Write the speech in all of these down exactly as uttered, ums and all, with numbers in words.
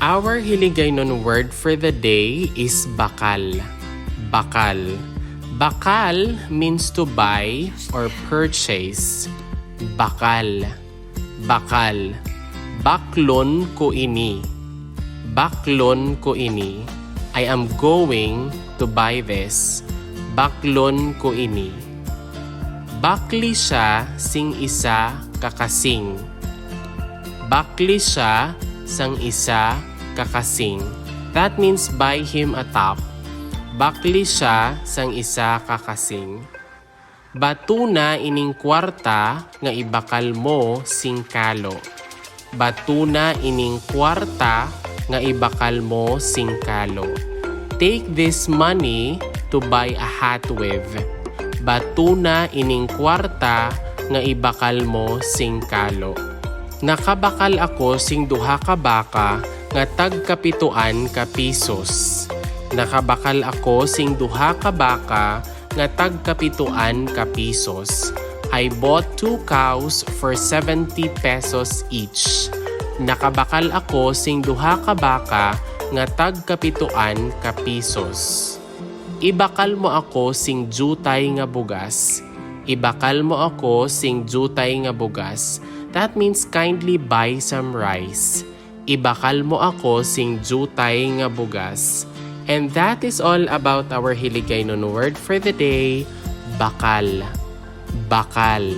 Our Hiligaynon word for the day is bakal. Bakal. Bakal means to buy or purchase. Bakal. Bakal. Baklon ko ini. Baklon ko ini. I am going to buy this. Baklon ko ini. Bakli siya sing isa ka kasing. Bakli siya sang isa ka kasing. That means buy him a top. Bakli siya sang isa ka kasing. Batuna ining kwarta nga ibakal mo sing kalo. Batuna ining kwarta nga ibakal mo sing kalo. Take this money to buy a hat with. Batuna ining kwarta nga ibakal mo sing kalo. Nakabakal ako sing duha ka baka nga tagkapituan ka pisos. Nakabakal ako sing duha ka baka nga tagkapituan ka pisos. I bought two cows for seventy pesos each. Nakabakal ako sing duha ka baka nga tagkapituan ka pisos. Ibakal mo ako sing diutay nga bugas. Ibakal mo ako sing diutay nga bugas. That means kindly buy some rice. Ibakal mo ako sing diutay nga bugas. And that is all about our Hiligaynon word for the day, bakal. Bakal.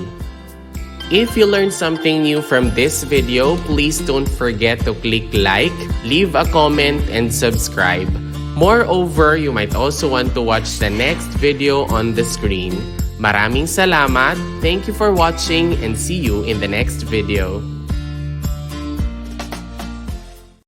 If you learned something new from this video, please don't forget to click like, leave a comment, and subscribe. Moreover, you might also want to watch the next video on the screen. Maraming salamat, thank you for watching, and see you in the next video.